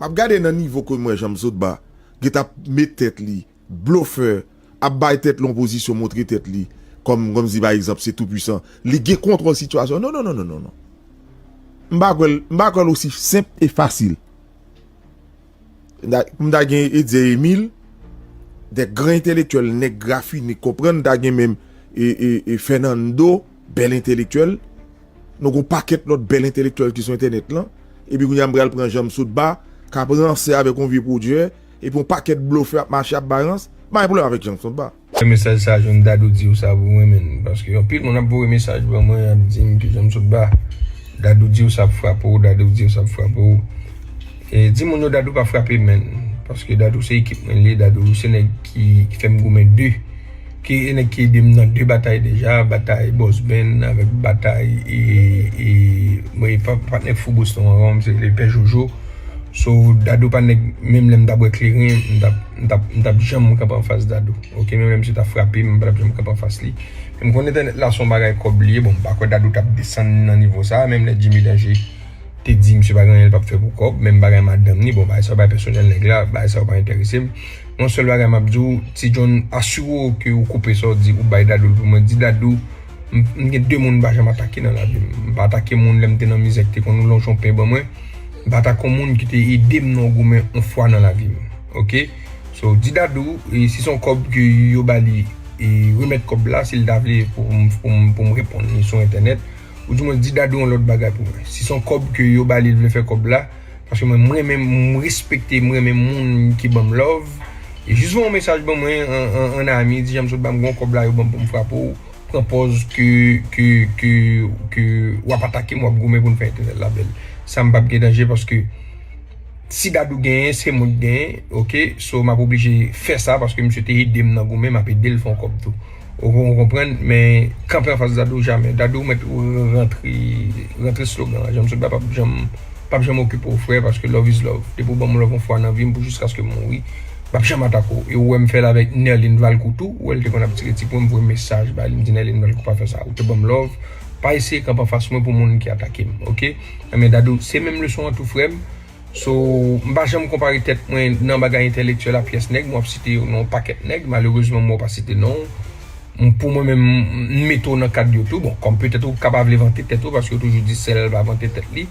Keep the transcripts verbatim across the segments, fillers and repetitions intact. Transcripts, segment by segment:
ap gade nan nivo ke m wè Jean Sotba gentan ap met tèt li blofè, ap bay tèt li yon pozisyon, montre tèt li kòm, kòmsi pa egzanp se tou pwisan, li gen kontwòl sitiyasyon. Non, non, non, non, non, non. M pa kwè l, m pa kwè l osi senp e fasil. M ta, m ta gen Edzer Emile, de gran entelektyèl, nèg rafine, konprann, m ta gen menm e, e, e Fernando, bèl entelektyèl. Nou gen yon pakèt lòt bèl entelektyèl ki sou entènèt lan. Epi kounye a m pral pran Jean Sotba, k ap ranse avèk yon vye pwodui, epi yon pakèt blofè ap mache ap bay rans. M pa gen pwoblèm avèk Jean Sotba. Mesaj sa, jwenn Dadou di w sa pou mwen, menn. Paske anpil moun ap voye mesaj ban mwen, ap di m ke Jean Sotba, Dadou di w sa ap frape w, Dadou di w sa ap frape w. E, di moun yo Dadou pa frape m, menn. Paske Dadou se ekip mwen li ye, Dadou se nèg ki, ki fè m goumen de, ki, e nèg ki ede m nan de batay deja, batay Boss Ben avèk batay, e, e, mwen, pa, patnè Fou Boston an, se le Pè Jojo. So, Dadou pa nèg, menm lè m t ap bwè kleren, m t ap, m t ap, m t ap janm kanpe anfas Dadou. Ok, menm lè misye ta frape m, m pa t ap janm kanpe anfas li. Men m konn entènèt la se yon bagay kòb li ye. Bon, m pa kwè Dadou t ap desann nan nivo sa a, menm lè Jimmy Danger te di misye pa gen anyen l p ap fè pou kòb, menm bagay madanm ni, bon, bagay sa yo bagay pèsonèl nèg la, bagay sa yo pa enterese m. Yon sèl bagay m ap di w, Ti John, asire w ke ou koupe sa w di, ou bay Dadou l pou mwen. Di Dadou, m, m gen de moun m pa janm atake nan lavi m. M pa atake moun lè m te nan mizè ki te konn lonje yon pen ban mwen. M pa atake yon moun ki te ede m nan yon goumen yon fwa nan lavi m. Ok? So, di Dadou, e, si se yon kòb ke yo ba li, e, remèt kòb la, si l ta vle pou m, pou m, pou m reponn li sou entènèt. Ou di mwen di Dadou yon lòt bagay pou mwen. Si se yon kòb ke yo ba li, l vle fè kòb la, paske mwen, m renmen, m respekte, m renmen moun ki ban m love. E jis voye yon mesaj ban mwen, an, an, an ami, di Jean Sotba, m gen yon kòb la, yo ban m pou m frape w. Pran pòz ke, ke, ke, ke w ap atake m, w ap goumen pou n fè entènèt la bèl. Sa m p ap gen danje paske si Dadou genyen, se mwen k genyen, ok? So, m ap oblije fè sa paske misye te ede m nan goumen, m ap ede l fè yon kòb tou. Ou, ou konprann? Men kanpe anfas Dadou, jamè. Dadou mèt rantre, rantre slogan an. Jean Sotba p ap janm, p ap janm okipe w, frè, paske love is love. Depi w ban m love yon fwa nan vi m pou jiskaske m mouri, m p ap janm atake w. E ou wè m fè l avèk Nerline Valcourt tou. Ou wè l te konn ap tire ti pwen, m voye mesaj ba li, m di Nerline Valcourt pa fè sa. Ou te ban m love, pa eseye kanpe anfas mwen pou moun ki atake m, ok? Enben Dadou, se menm leson an tou, frè m. So, m pa janm konpare tèt mwen nan bagay entèlektyèl a pyès nèg, m w ap site yo nan yon pakèt nèg, malerezman m wè w pa site non w. M, pou mwen menm, m mete w nan kad yo tou. Bon, kòm petèt ou ka pa vle vante tèt ou, paske yo toujou di sèl pa vante tèt li.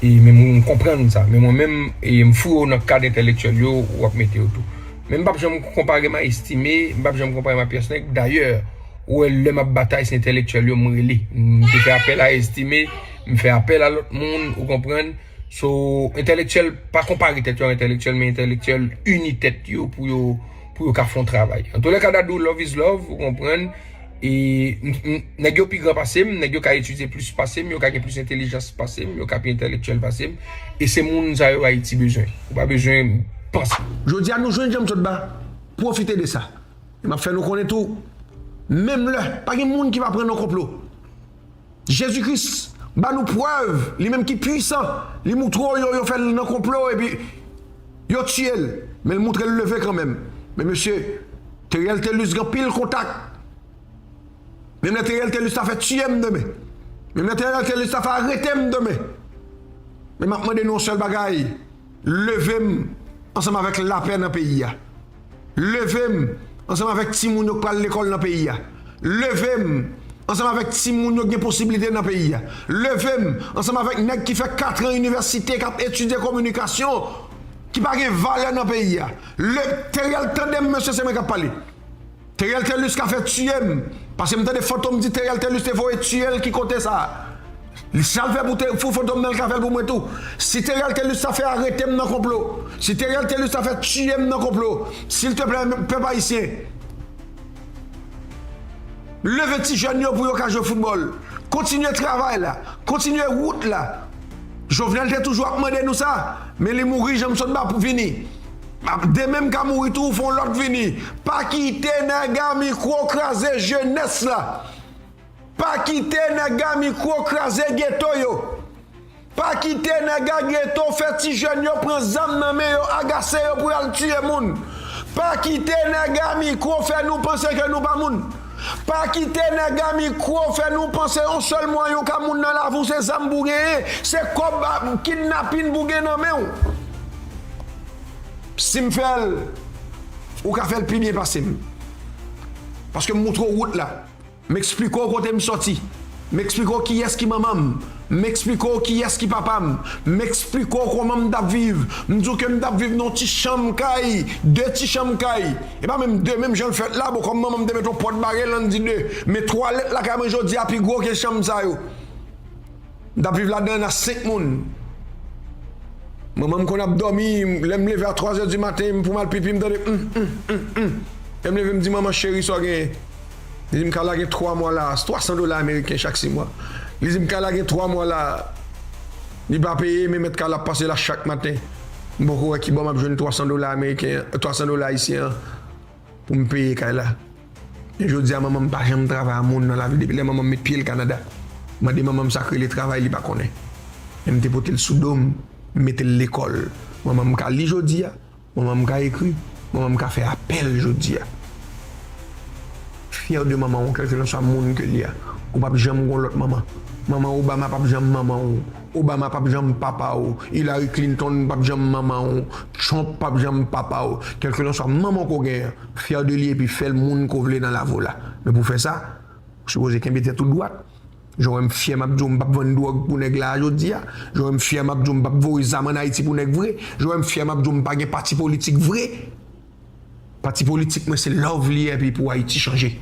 E, men m, m konprann sa. Men mwen menm, e, m foure w nan kad entèlektyèl yo, w ap mete yo tou. Men m p ap janm konpare m a Estimé, m p ap janm konpare m a pyès nèg. Dayè, ou wè lè m ap batay, se entèlektyèl yo m rele. M te fè apèl a Estimé, m fè apèl a lòt moun, ou konprann? So, entèlektyèl, pa konpare tèt yo a entèlektyèl, men entèlektyèl ini tèt yo pou yo, pou yo ka fè yon travay. Antoulèka, Dadou, love is love, ou konprann? E, m, m, nèg yo pi gran pase m, nèg yo ka etidye plis pase m, yo ka gen plis entèlijans pase m, yo ka pi entèlektyèl pase m. E se moun sa yo Ayiti bezwen. Ou pa bezwen panse. Jodi a nou jwenn Jean Sotba, pwofite de sa. E m ap fè nou konnen tou, menm lè, pa gen moun ki pa pran nan konplo. Jezi Kris ba nou prèv, li menm ki pwisan, li moutre w yo, yo fè l nan konplo, epi yo tiye l. Men l moutre l leve kanmenm. Men mesye, Theriel Thelus gen anpil kontak. Menm lè Theriel Thelus ta fè tiye m demen. Menm lè Theriel Thelus ta fè arete m demen. Men m ap mande nou yon sèl bagay, leve m ansanm avèk lapè nan peyi a. Leve m ansanm avèk timoun yo k pral lekòl nan peyi a. Leve m ansanm avèk timoun yo k gen posiblite nan peyi a. Leve m ansanm avèk nèg ki fè katran inivèsite, k ap etidye kominikasyon, ki pa gen valè nan peyi a. Le, Theriel, tande m, mesye, se mwen k ap pale. Theriel Thelus ka fè tiye m. Paske m tande Fantom di Theriel Thelus te voye tiye l ki kote sa. Li sa l fè pou te, pou Fantom nan, l ka fè l pou mwen tou. Si Theriel Thelus ta fè arete m nan konplo, si Theriel Thelus ta fè tiye m nan konplo, silteplè, pèp ayisyen, leve ti jèn yo pou yo ka jwe foutbòl. Kontinye travay la. Kontinye wout la. Jovenel te toujou ap mande nou sa, men li mouri, Jean Sotba pou vini. Demen m ka mouri tou, fè yon lòt vini. Pa kite nèg a mikwo kraze jenès la. Pa kite nèg a mikwo kraze geto yo. Pa kite nèg a geto fè ti jèn yo pran zam nan men yo, agase yo pou y al tiye moun. Pa kite nèg a mikwo fè nou panse ke nou pa moun. Pa kite nèg a mikwo fè nou panse yon sèl mwayen w ka moun nan lavi w se zam pou w genyen, se kòb, kidnapin pou w gen nan men w. Si m fè l, ou ka fè l pi byen pase m. Paske m moutre w wout la. M eksplike w kote m sòti. M eksplike w kiyès ki manman m. M eksplike w kiyès ki papa m. M eksplike w kòman m t ap viv. M di w ke m t ap viv nan yon ti chanm kay, de ti chanm kay. E pa menm de, menm jan l fèt la, bon, kòm manman m te mete yon pòt bare l, ann di de. Men twalèt lakay mwen jodi a pi gwo ke chanm sa yo. M t ap viv ladan a senk moun. Manman m konn ap dòmi, lè m leve a twazè di maten, pou m al pipi, m tande, hum, hum, hum, hum. Lè m leve, m di, "Manman cheri, sa w genyen?" Li di m, "Kay la gen twa mwa la, twa san dola ameriken chak sis mwa." Li di m, "Kay la gen twa mwa la, li pa peye, men mèt kay la ap pase la chak maten. M poko wè kibò m ap jwenn twa san dola ameriken, twa san dola ayisyen an pou m peye kay la." Men jodi a, manman m pa janm travay a moun nan lavi depi lè manman m met pye l Kanada. Mande manman m sa k rele travay, li pa konnen. Men m te pote l sou do m, m mete l lekòl. Manman m ka li jodi a, manman m ka ekri, manman m ka fè apèl jodi a. Fyè de manman w, kèlkelanswa moun ke l ye a. Ou p ap janm gon lòt manman. Manman Obama p ap janm manman w. Obama p ap janm papa w. Hillary Clinton p ap janm manman w. Trump p ap janm papa w. Kèlkelanswa manman ke w genyen an, fyè de li epi fè l moun ke w vle nan lavi w la. Men pou w fè sa, ou sipoze kenbe tèt ou dwat. Jan w wè m fyè, m ap di w m p ap vann dwòg pou nèg la a jodi a. Jan w wè m fyè, m ap di w m p ap voye zam ann Ayiti pou nèg vre. Jan w wè m fyè, m ap di w m pa gen pati politik vre. Pati politik mwen se love li ye epi pou Ayiti chanje.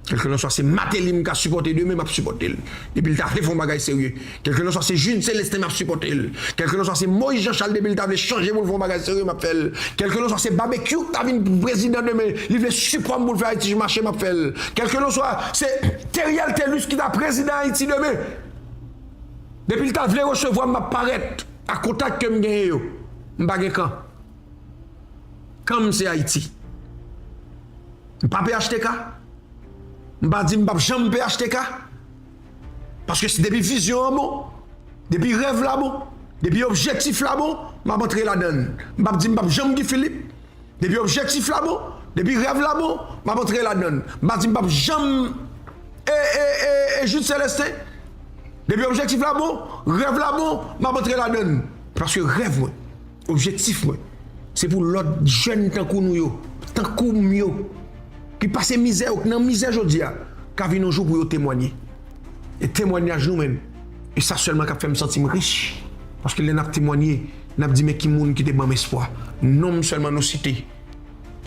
Kèlkelanswa se Martelly m ka sipòte demen, m ap sipòte l. Depi l ta vle fè yon bagay serye. Kèlkelanswa se Jude Célestin, m ap sipòte l. Kèlkelanswa se Moïse Jean Charles, depi l ta vle chanje pou l fè yon bagay serye, m ap fè l. Kèlkelanswa se Babekyou k ta vin prezidan demen, li vle sipò m pou l fè Ayiti mache, m ap fè l. Kèlkelanswa se Theriel Thelus ki ta prezidan Ayiti demen, depi l ta vle resevwa m, m ap parèt ak kontak ke m genyen yo. M pa gen kan. Kan m se Ayiti. M pa P H T K. M pa di m p ap janm P H T K. Paske si depi vizyon an bon, depi rèv la bon, depi objektif la bon, m ap antre ladan l. M p ap di m p ap janm Guy Philippe. Depi objektif la bon, depi rèv la bon, m ap antre ladan l. M pa di m p ap janm e, e, e, e Jude Célestin. Depi objektif la bon, rèv la bon, m ap antre ladan l. Paske rèv mwen, objektif mwen, se pou lòt jèn tankou nou yo, tankou m yo, ki pase mizè yo, ki nan mizè jodi a, ka vin yon jou pou yo temwanye. E temwanyaj nou menm, e sa sèlman k ap fè m santi m rich. Paske lè n ap temwanye, n ap di, "Men ki moun ki te ban m espwa." Non m sèlman nou site.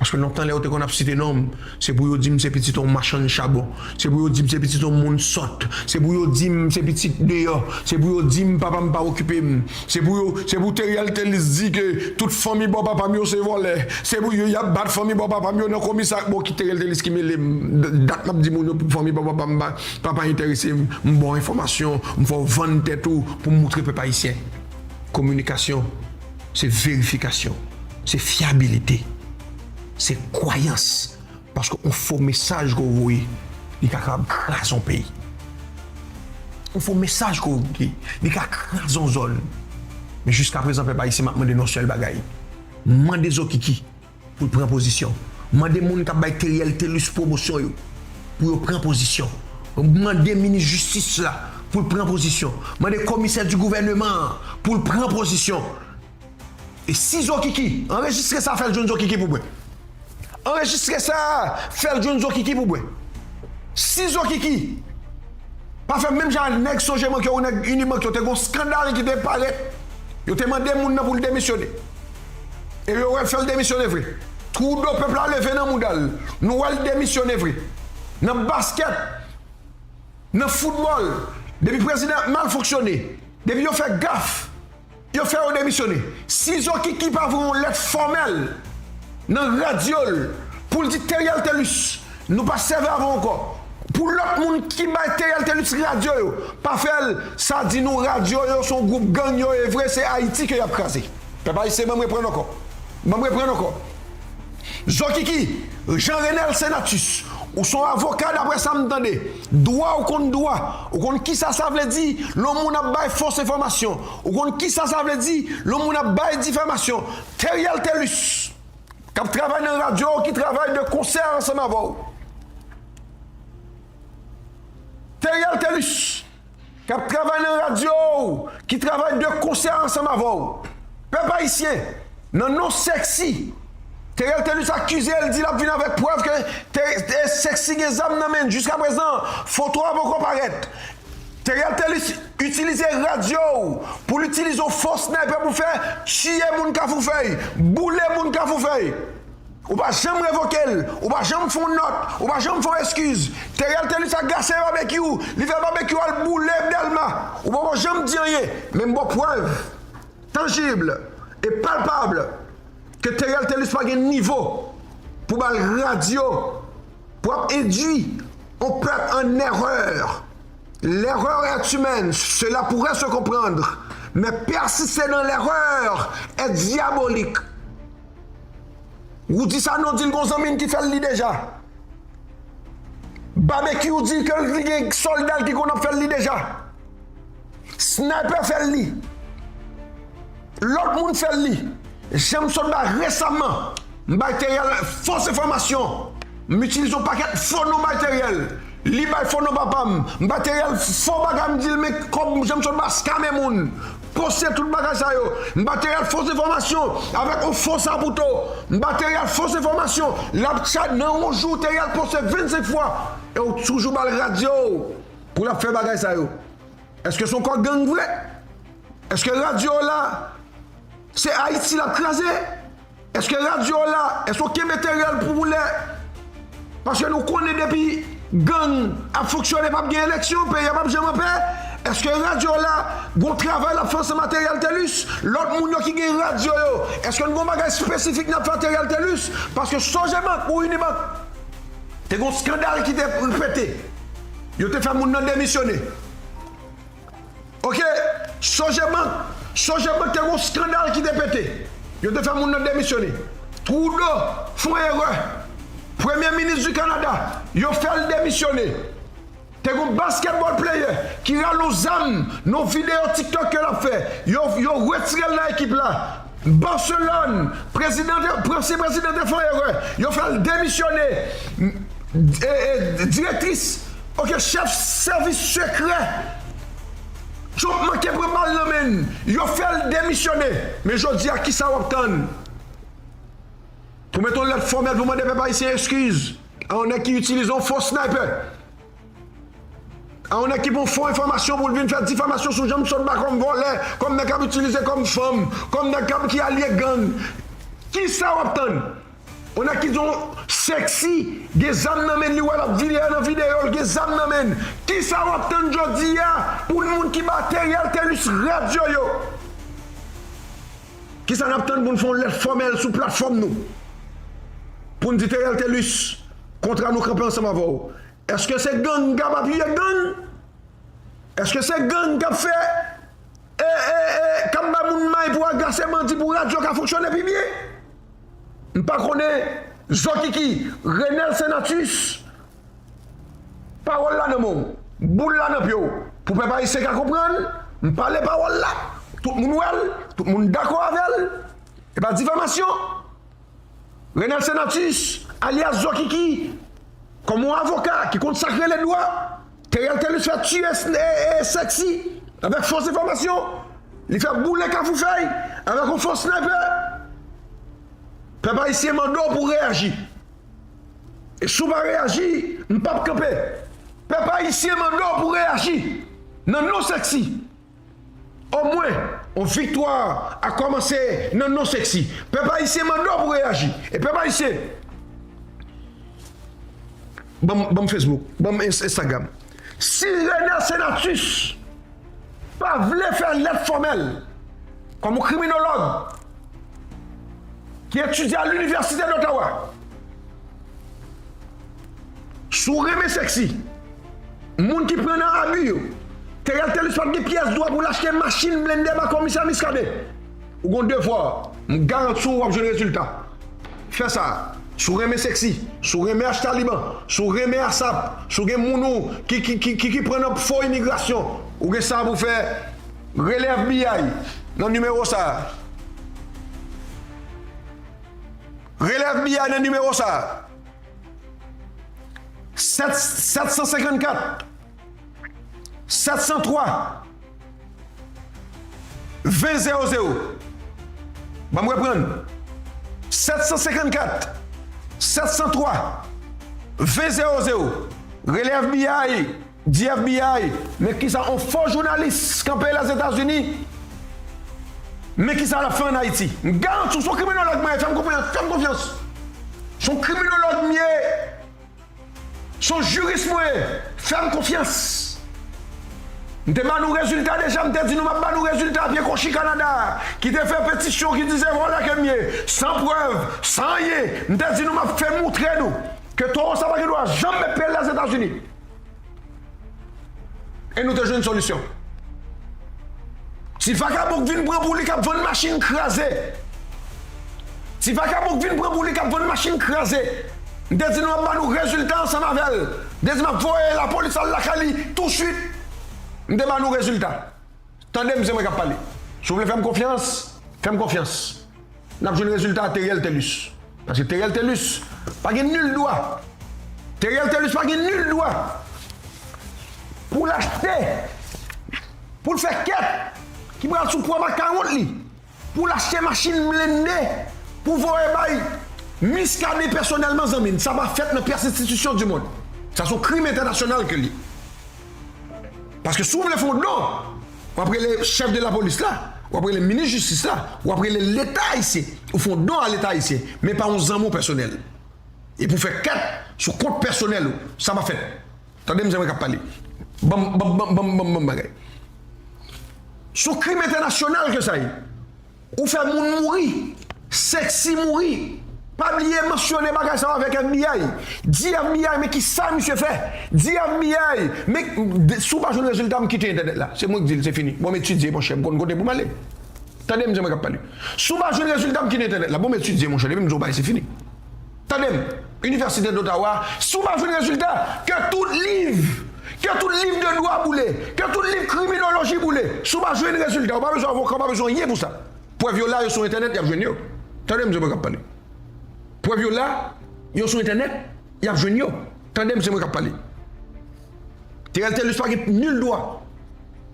Paske lontan lè yo te konn ap site non m, se pou yo di m se pitit yon machann chabon. Se pou yo di m se pitit yon moun sòt. Se pou yo di m se pitit deyò. Se pou yo di m papa m pa okipe m. Se pou yo, se pou Theriel Thelus di ke tout fanmi bò papa m yo se vòlè. Se pou yo, y ap bat fanmi bò papa m yo nan komisa. Bon, ki Theriel Thelus ki mele m? D-, dat m ap di moun yo fanmi bò papa m pa, pa, pa enterese m. M ba w enfòmasyon, m fè w vann tèt ou pou m moutre pèp ayisyen. Kominikasyon, se verifikasyon, se fyabilite, se kwayans. Paske yon fo mesaj ke w voye, li ka kapab kraze yon peyi. Yon fo mesaj ke w voye, li ka kraze yon zòn. Men jiskaprezan, pèp ayisyen, m ap mande n yon sèl bagay. Mande Zokiki pou l pran pozisyon. Mande moun k ap bay Theriel Thelus pwomosyon yo pou yo pran pozisyon. Mande minis jistis la pou l pran pozisyon. Mande komisè di gouvèneman an pou l pran pozisyon. E si Zokiki, anrejistre sa, fè l jwenn Zokiki pou mwen. Anrejistre sa, fè l jwenn Zokiki pou mwen. Si Zokiki pa fè menm jan ak nèg Sogebank yo ou nèg Unibank yo, te gon skandal ki te parèt, yo te mande moun nan pou l demisyone. E yo wè l fè l demisyone vre. Twoudo pèp la leve nan mouda l. Nou wè l demisyone vre. Nan baskèt, nan foutbòl, depi prezidan ap mal fonksyone, depi yo fè gaf, yo fè yo demisyone. Si Zokiki pa voye yon lèt fòmèl nan radyo l pou l di Theriel Thelus, nou pa sèvi avè w ankò. Pou lòt moun ki bay Theriel Thelus radyo yo, pa fè l, sa di nou radyo yo se yon gwoup gang yo ye vre, se Ayiti ke y ap kraze. Pèp ayisyen, ban m reprann ankò. Ban m reprann ankò. Zokiki, Jean Renel Senatus, ou se yon avoka daprè sa m tande. Dwa, ou konn dwa. Ou konn kisa sa vle di lè yon moun ap bay fos enfòmasyon. Ou konn kisa sa vle di lè yon moun ap bay difamasyon. Theriel Thelus, k ap travay nan radyo, ki travay de konsè ansanm avè w. Theriel Thelus, k ap travay nan radyo, ki travay de konsè ansanm avè w. Pèp ayisyen, Nan non Sexy, Theriel Thelus akize l, di l ap vin avèk prèv ke Te- Te- Sexy gen zam nan men l. Jiskaprezan, foto a poko parèt. Theriel Thelus itilize radyo w pou l itilize yon fo sniper pou fè tiye moun Kafou Fèy, boule moun Kafou Fèy. Ou pa janm revoke l, ou pa janm fè yon nòt, ou pa janm fè yon eskiz. Theriel Thelus agase Babekyou, li fè Babekyou al boule Dèlma. Ou poko janm di anyen, men m ba w prèv tanjib e palpab ke Theriel Thelus pa gen nivo pou ba l radyo, pou ap endui yon pèp an erè. L'erreur est humaine, cela pourrait se comprendre, mais persister dans l'erreur est diabolique. Roudy Sanon di l gon zanmi l ki fè l li deja. Babekyou di ke li gen sòlda l ki konn ap fè l li deja. Sniper fè l li. Lòt moun fè l li. Jan m sot bay resaman, m bay Theriel fos enfòmasyon. M itilize yon pakèt fo non bay Theriel. Li bay fo non papa m. M bay Theriel fo bagay, m di l men kòb, jan m sot bay skame moun. Poste tout bagay sa yo. M bay Theriel fos enfòmasyon avèk yon fo saputo. M bay Theriel fos enfòmasyon. L ap tchat nan yon jou Theriel poste vennsenk fwa. E w toujou ba l radyo w pou l ap fè bagay sa yo. Èske se yon kò gang vre? Èske radyo w la, se Ayiti l ap kraze? Èske radyo w la, èske w kenbe Theriel pou lè? Paske nou konnen depi gang ap fonksyone, p ap gen eleksyon, peyi a p ap janm anpè. Èske radyo w la, gon travay l ap fè ansanm ak Theriel Thelus? Lòt moun yo ki gen radyo yo, èske n gon bagay espesifik n ap fè ak Theriel Thelus? Paske Sogebank ou Unibank, te gon skandal ki te pete. Yo te fè moun nan demisyone. Oke, Sogebank, Sogebank te gon skandal ki te pete. Yo te fè moun nan demisyone. Trudeau fè yon erè. Premye minis di Kanada, yo fè l demisyone. Te gon basketball player ki rale yon zam nan yon videyo TikTok ke l ap fè. Yo, yo retire l nan ekip la. Barcelone, prezidan te, ansyen prezidan te fè yon erè. Yo fè l demisyone. E, e, direktris, oke, chèf sèvis sekrè. Trump manke pran bal nan men l. Yo fè l demisyone. Men jodi a, kisa w ap tann? Pou mete yon lèt fòmèl pou mande pèp ayisyen eskiz a yon nèg ki itilize yon fo sniper. A yon nèg ki pran fo enfòmasyon pou l vin fè difamasyon sou jan m sot ba kòm vòlè, kòm nèg k ap itilize kòm fanm, kòm nèg k ap ki alye gang. Kisa w ap tann? Yon nèg ki di w Sexy gen zam nan men li, wè l ap vide nan videyo, l gen zam nan men l. Kisa w ap tann jodi a pou moun ki ba Theriel Thelus radyo yo? Kisa n ap tann pou n fè yon lèt fòmèl sou platfòm nou? Pou n di Theriel Thelus, kontra nou kanpe ansanm avè w. Èske se gang k ap apiye gang? Èske se gang k ap fè, e, e, e, k ap bay moun may pou agase bandi pou radyo ka fonksyone pi byen? M pa konnen, Zokiki, Renel Senatus, pawòl la nan men w, boul la nan pye w. Pou pèp ayisyen ka konprann, m pale pawòl la, tout moun wè l, tout moun dakò avè l. E pa difamasyon. Renel Senatus, alyas Zokiki, kòm yon avoka ki konn sa k rele dwa, Theriel Thelus fè tiye, e, e, Sexy avèk fo enfòmasyon. Li fè boule Kafou Fèy avèk yon fo sniper. Pèp ayisyen mande w pou w reyaji. E si w pa reyaji, m p ap kanpe. Pèp ayisyen mande w pou w reyaji nan non Sexy. Omwen, yon viktwa a kòmanse nan non Sexy. Pèp ayisyen mande w pou w reyaji. E pèp ayisyen, ban m, ban m Facebook, ban m Ins-, Instagram. Si Renel Senatus pa vle fè lèt fòmèl kòm yon kriminològ ki etidye a Linivèsite d'Ottawa, si w renmen Sexy, moun ki pran nan abi yo, Theriel Thelus pa t gen pyès dwa pou l achte machin blende ba komisè Muscadin. Ou gon devwa, m garanti w, w ap jwenn rezilta. Fè sa. Si w renmen Sexy, si w renmen Achtaliban, si w renmen ASAP, si w gen moun ou ki, ki, ki, ki, ki pran nan fo imigrasyon, ou gen sa pou fè, rele FBI nan nimewo sa. Rele FBI nan nimewo sa. Sèt, sèt san senkannkat, sèt san twa, ven zewo zewo. Ban m reprann. Sèt san senkannkat, sèt san twa, ven zewo zewo. Rele F B I, di F B I, men kisa yon fo jounalis kanpe Lèzetazini, men kisa l ap fè ann Ayiti. M garanti w, se yon kriminolog mwen ye, fè m konfyans, fè m konfyans. Se yon kriminolog m ye. Se yon jiris mwen ye, fè m konfyans. M te ban nou rezilta deja, m te di nou m ap ban nou rezilta Pye Kwochi Kanada a, ki te fè petisyon, ki di se vòlè ke m ye, san prèv, san anyen. M te di nou m ap fè moutre nou ke towo sa pa gen dwa janm met pye l Lèzetazini. E nou te jwenn solisyon. Ti vakabon k vin pran pou li k ap vann machin kraze. Ti vakabon k vin pran pou li k ap vann machin kraze. M te di nou m ap ba nou rezilta ansanm avè l. M te di m ap voye lapolis al lakay li tousuit. M te ba nou rezilta. Tande m, se mwen k ap pale. Si w vle fè m konfyans, fè m konfyans. N ap jwenn rezilta a Theriel Thelus. Paske Theriel Thelus pa gen nil dwa. Theriel Thelus pa gen nil dwa pou l achte, pou l fè kèt ki pral sou pwòp akawont li, pou l achte machin blende, pou voye bay Muscadin pèsonèlman, zanmi m. Sa pa fèt nan pyès enstitisyon di mond. Sa se yon krim entènasyonal ke l ye. Paske si w vle fè yon don, w ap rele chèf de lapolis la, w ap rele minis jistis la, w ap rele Leta ayisyen, ou fè yon don a Leta ayisyen, men pa yon zanmi w pèsonèl. E pou fè kèt sou kont pèsonèl ou, sa pa fèt. Tande m, se mwen k ap pale. Ban m, ban m, ban m, ban m, ban m, ban m bagay. Se yon krim entènasyonal ke sa ye. Ou fè moun mouri. Sexy mouri. Pa bliye mansyone bagay sa yo avèk F B I. Di F B I, men kisa misye fè? Di F B I, men de- si w pa jwenn rezilta, m kite entènèt la. Se mwen k di l, se fini. Bon, m etidye, monchè, m konn kote pou m ale. Tande m, se mwen k ap pale. Si w pa jwenn rezilta, m kite entènèt la. Bon, m etidye, monchè, depi m di w bagay, se fini. Tande m, Inivèsite d'Ottawa, si w pa jwenn rezilta, ke tout liv, ke tout liv de dwa boule, ke tout liv kriminoloji boule, si w pa jwenn rezilta, ou pa bezwen avoka, ou pa bezwen anyen pou sa. Prèv yo la, yo sou entènèt, y ap jwenn yo. Tande m, se mwen k ap pale. Prèv yo la, yo sou entènèt, y ap jwenn yo. Tande m, se mwen k ap pale. Theriel Thelus pa gen nil dwa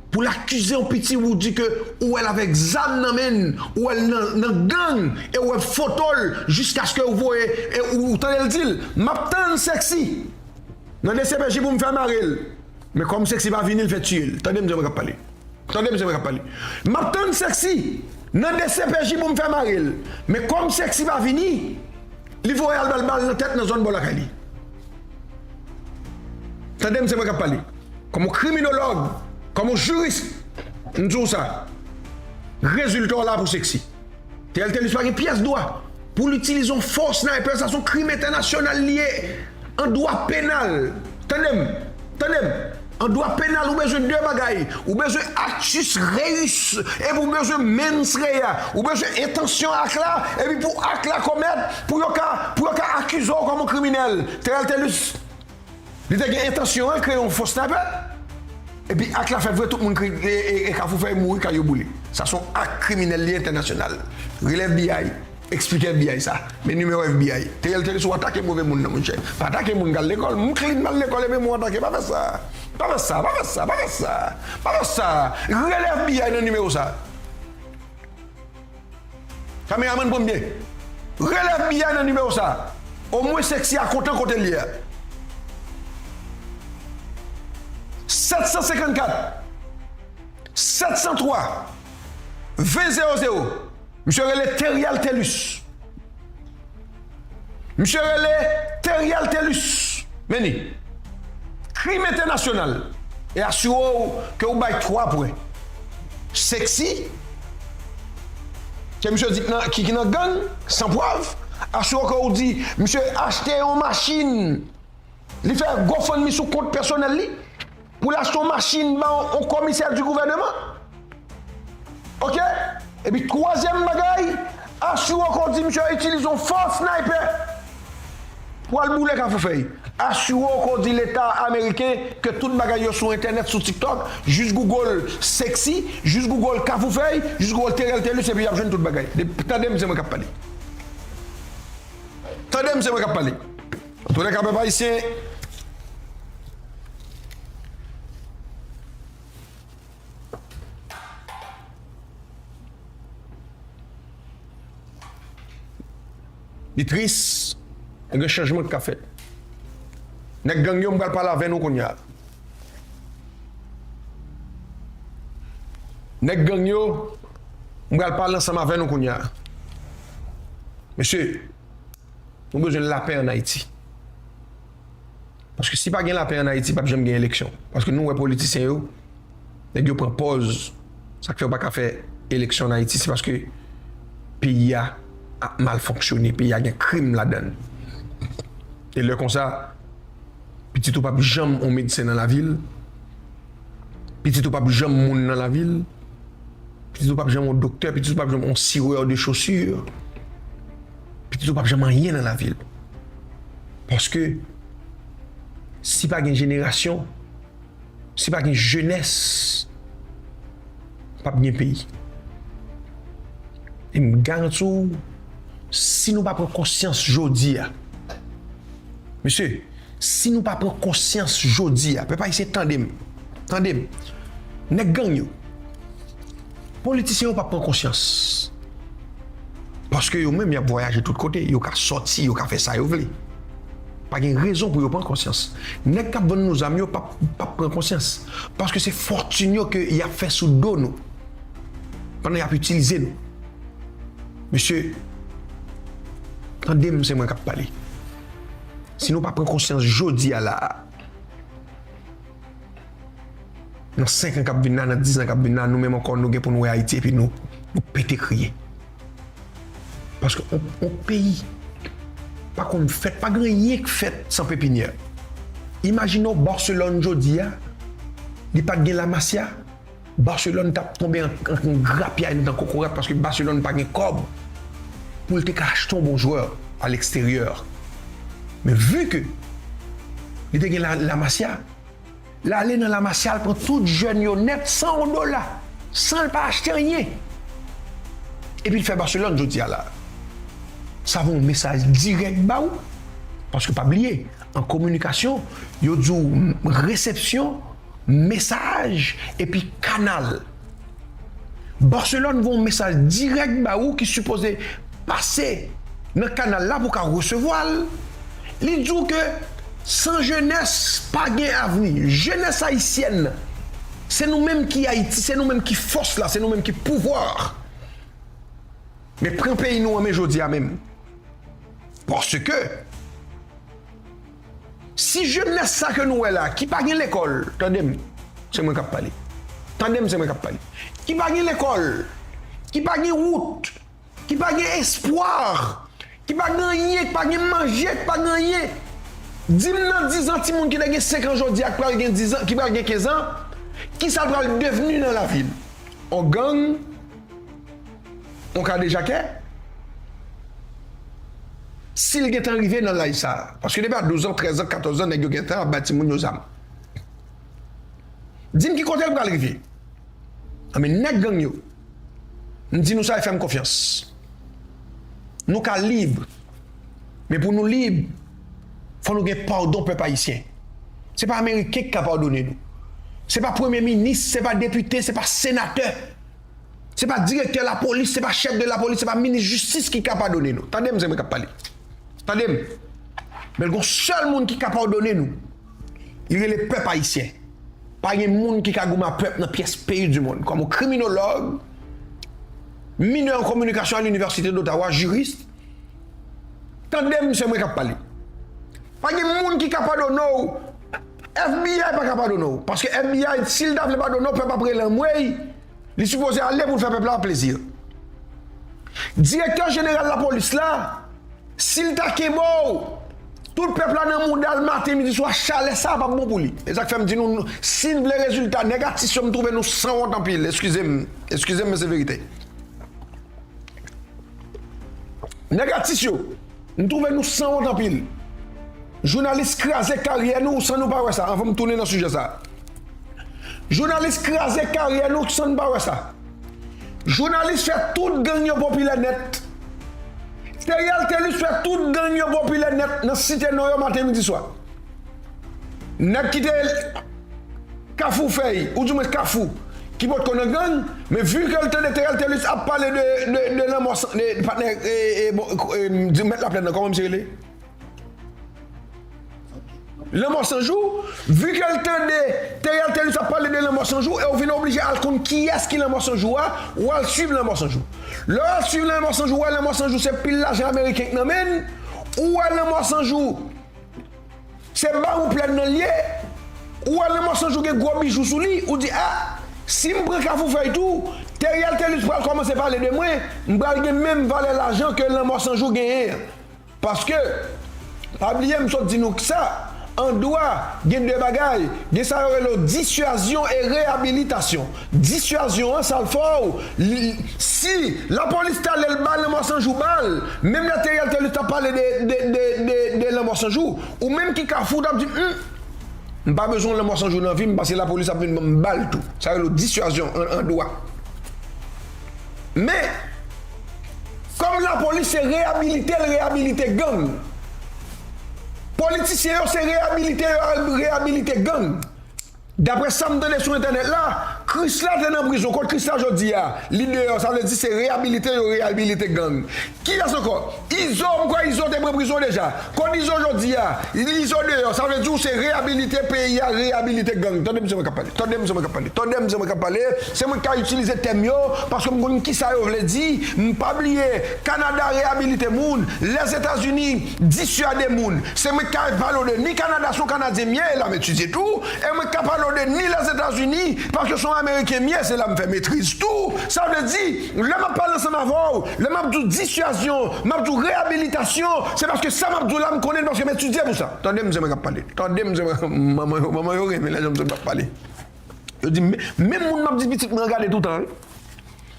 pou l akize yon piti ou di ke ou wè l avèk zam nan men l, ou wè l nan, nan gang, e ou wè foto l jiskaske ou voye, e ou, ou tande l di l, m ap tann Sexy nan D C P J pou m fè mare l. Men kòm Sexy pa vini, l fè tiye l. Tande m, se mwen k ap pale. Tande m, se mwen k ap pale. M ap tann Sexy nan D C P J pou m fè mare l. Men kòm Sexy pa vini, li voye al ba l bal nan tèt nan zòn bò lakay li. Tande m, se mwen k ap pale. Kòm yon kriminolog, kòm yon jiris, m di w sa. Rezilta w la pou Sexy. Theriel Thelus pa gen pyès dwa pou l itilize yon fo sniper, sa se yon krim entènasyonal li ye. An dwa penal, tande m, tande m, an dwa penal, ou bezwen de bagay. Ou bezwen actus reus, epi ou bezwen mens rea. Ou bezwen entansyon ak la, epi pou ak la komèt, pou yo ka, pou yo ka akize w kòm yon kriminèl. Theriel Thelus, li te gen entansyon an kreye yon fo sniper, epi ak la fèt vre, tout moun kri, e, e, e Kafou Fèy mouri, kay yo boule. Sa se yon ak kriminèl li entènasyonal. Rele F B I, eksplike F B I sa. Men nimewo F B I. Theriel Thelus, ou atake move moun nan, monchè. Pa atake moun k al lekòl. Moun clean, m al lekòl, epi mwen atake. Pa fè sa. Pa fè sa, pa fè sa, pa fè sa. Pa fè sa. Rele F B I nan nimewo sa. Kameramann, pran m byen. Rele F B I nan nimewo sa. Omwen Sexy a kontan kote l ye a. Sèt san senkannkat, sèt san twa, ven zewo zewo. Misye rele Theriel Thelus. Misye rele Theriel Thelus. Men li. Krim entènasyonal. E asire w ke ou bay twa pwen. Sexy, ke misye di ki nan, ki, ki nan gang, san prèv. Asire w ke ou di misye achte yon machin. Li fè GoFundMe sou kont pèsonèl li pou l achte yon machin ba yon, yon komisè di gouvèneman. Oke? Epi twazyèm bagay, asire w ke w di misye itilize yon fo sniper pou al boule Kafou Fèy. Asire w ke w di Leta ameriken ke tout bagay yo sou entènèt, sou TikTok, jis Google Sexy, jis Google Kafou Fèy, jis Google Theriel Thelus, epi y ap jwenn tout bagay. De, tande m, se mwen k ap pale. Tande m, se mwen k ap pale. Antoulèka, pèp ayisyen, Li tris, men gen chanjman ki ka fèt. Nèg gang yo, m pral pale avè nou kounye a. Nèg gang yo, m pral pale ansanm avè nou kounye a. Mesye, nou bezwen lapè ann Ayiti. Paske si pa gen lapè ann Ayiti, p ap janm gen eleksyon. Paske nou wè politisyen yo, nèg yo pran pòz. Sa k fè yo pa ka fè eleksyon ann Ayiti, se paske peyi a ap mal fonksyone, peyi a gen krim ladan l. E lè konsa, pitit ou p ap janm on medsen nan lavil, pitit ou p ap janm moun nan lavil, pitit ou p ap janm on doktè, pitit ou p ap janm on sirè de chaussure, pitit ou p ap janm anyen nan lavil. Paske si pa gen jenerasyon, si pa gen jenès, p ap gen peyi. E m garanti w, si nou pa pran konsyans jodi a, mesye, si nou pa pran konsyans jodi a, pèp ayisyen, tande m, tande m, nèg gang yo, politisyen yo p ap pran konsyans. Paske yo menm, y ap vwayaje tout kote, yo ka sòti, yo ka fè sa yo vle. Pa gen rezon pou yo pran konsyans. Nèg k ap vann nou zam yo p ap, p ap pran konsyans. Paske se fòtin yo ke y ap fè sou do nou. Pandan y ap itilize nou. Mesye, tande m, se mwen k ap pale. Si nou pa pran konsyans jodi a la a, nan senk an k ap vin la, nan diz an k ap vin la, nou menm ankò, nou gen pou n wè Ayiti epi nou, nou pete kriye. Paske on, on peyi pa konn fèt, pa gen anyen k fèt san pepinyè. Imajine w Barcelone jodi a, li pa t gen Lamasya, Barcelone t ap tonbe an, an, an grapyay nan kokorat paske Barcelone pa gen kòb pou l te ka achte yon bon jwè a leksteryè. Men vi ke li te gen La, Lamasya, l ale nan Lamasya, l pran tout jèn yo nèt, san yon dola, san l pa achte anyen. Epi l fè Barcelone jodi a la. Sa voye yon mesaj dirèk ba ou. Paske pa bliye, an kominikasyon, yo di w resepsyon, mesaj, epi kanal. Barcelone voye yon mesaj dirèk ba ou ki sipoze pase nan kanal la pou w ka resevwa l. Li di w ke san jenès, pa gen avni. Jenès ayisyèn, se nou menm ki Ayiti, se nou menm ki fòs la, se nou menm ki pouvwa. Men pran peyi nou an men jodi a menm. Paske si jenès sa ke nou wè la, ki pa gen lekòl, tande m, se mwen k ap pale. Tande m, se mwen k ap pale. Ki pa gen lekòl, ki pa gen wout, ki pa gen espwa, ki pa gen anyen, ki pa gen manje, ki pa gen anyen. Di m nan diz an, timoun ki te gen senk an jodi a, ki pral gen diz an, ki pral gen kenz an, kisa l pral devni nan lavi l? On gang, on kadejakè, si l gentan rive nan laj sa a, paske depi a douz an, trèz an, katòz an, nèg yo gentan ap bay timoun yo zam. Di m ki kote l pral rive. Anben, nèg gang yo, m di nou sa e fè m konfyans. Nou ka lib, men pou nou lib, fò nou gen padon pèp ayisyen. Se pa Ameriken ki ka padone nou. Se pa premye minis, se pa depite, se pa senatè. Se pa direktè lapolis, se pa chèf de lapolis, se pa minis jistis ki ka padone nou. Tande m, se mwen k ap pale. Tande m. Men gen yon sèl moun ki ka padone nou. Li rele pèp ayisyen. Pa gen moun ki ka goumen ak pèp nan pyès peyi di monn. Kòm yon kriminolog, minè an kominikasyon a l'Université d'Ottawa, jiris, tande m, se mwen k ap pale. Pa gen moun ki ka padone w. F B I pa ka padone w. Paske F B I, si l ta vle padone w, pèp ap rele anmwey. Li sipoze ale pou l fè pèp la plezi. Direktè jeneral lapolis la, si l ta kenbe w, tout pèp la nan mouda l maten, midi, swa, chalè sa a p ap bon pou li. E sa k fè m di nou, nou, si n vle rezilta, nèg atis yo, m twouve nou sanwont anpil. Eskize m, eskize m, men se verite. Nèg atis yo, m twouve nou sanwont anpil. Jounalis kraze karyè nou san nou pa wè sa. Anvan m tounen nan sijè sa. Jounalis kraze karyè nou san nou pa wè sa. Jounalis fè tout gang yo popilè nèt. Theriel Thelus fè tout gang yo popilè nèt nan site non yo maten, midi, swa. Nèg ki te Kafou Fèy, oudimwens Kafou, ki potko nan gang, men vi ke l tande Thériel Thelus ap pale de, de, de lanmò san, de, patnè, e, e, bon, e, di mèt laplèn nan, kòman misye rele? Lanmò san jou, vi ke l tande Thériel Thelus ap pale de lanmò san jou, e w vin oblije al konn kiyès ki lanmò san jou a, ou al swiv lanmò san jou. Lè w al swiv lanmò san jou, ou wè lanmò san jou se pil lajan ameriken k nan men l, ou wè lanmò san jou se bawon plèn nan l ye, ou wè lanmò san jou gen gwo bijou sou li, ou di, a, si m pran Kafou Fèy tou, Thériel Thelus pral kòmanse pale de mwen, m pral gen menm valè lajan ke lanmò san jou genyen an. Paske, pa bliye m sot di nou sa, an dwa, gen de bagay, gen sa yo rele w dissuasion e réhabilitation. Dissuasion an, sa l fè w, li, si lapolis ta lè l ba lanmò san jou bal, menm lè Thériel Thelus t ap pale de, de, de, de, de lanmò san jou, ou menm ki Kafou, w t ap di, hmm, m pa bezwen lanmò san jou nan vi m, paske lapolis ap vin ban m bal tou. Sa rele w dissuasion an, an dwa. Men, kòm lapolis se reyabilite l reyabilite gang, politisyen yo se reyabilite yo reyabilite gang. Daprè sa m tande sou entènèt la, Krisla te nan prizon. Kot Krisla jodi a? Li deyò, sa vle di se reyabilite yo reyabilite gang. Kiyès ankò? Izo, m kwè Izo te pran prizon deja. Kot Izo jodi a? Izo deyò, sa vle di w se reyabilite peyi a, reyabilite gang. Tande m se mwen k ap pale. Tande m se mwen k ap pale. Tande m se mwen k ap pale. Se mwen k ka itilize tèm yo, paske m konn kisa yo vle di. M pa bliye, Kanada reyabilite moun, Lèzetazini disyade moun. Se mwen k ka pale w de ni Kanada, se yon Kanadyen m ye, e la m etidye tou, e mwen k ka pale w de ni Lèzetazini, paske se yon Ameriken m ye, se la m fè metriz tou. Sa vle di, lè m ap pale ansanm avè w, lè m ap di w disyazyon, m ap di w reyabilitasyon, se paske sa m ap di w la, m konnen l paske m etidye pou sa. Tande m, se mwen k ap pale. Tande m, se mwen, manman yo, manman yo renmen lè jan m ap pale. Yo di, men, menm moun m ap di pitit mwen an gade toutan, wi.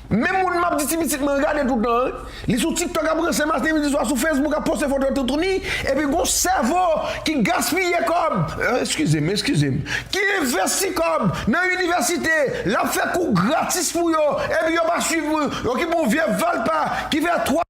Menm moun m ap di ti pitit mwen an gade toutan, wi. Li sou TikTok ap ranse maten, midi, swa, sou Facebook ap poste foto toutouni, epi gon sèvo ki gaspiye kòb, eh, eskize m, eskize m, ki envesti kòb nan inivèsite, l ap fè kou gratis pou yo, epi yo pa swiv, yo ki bon vye valpa, ki fè twa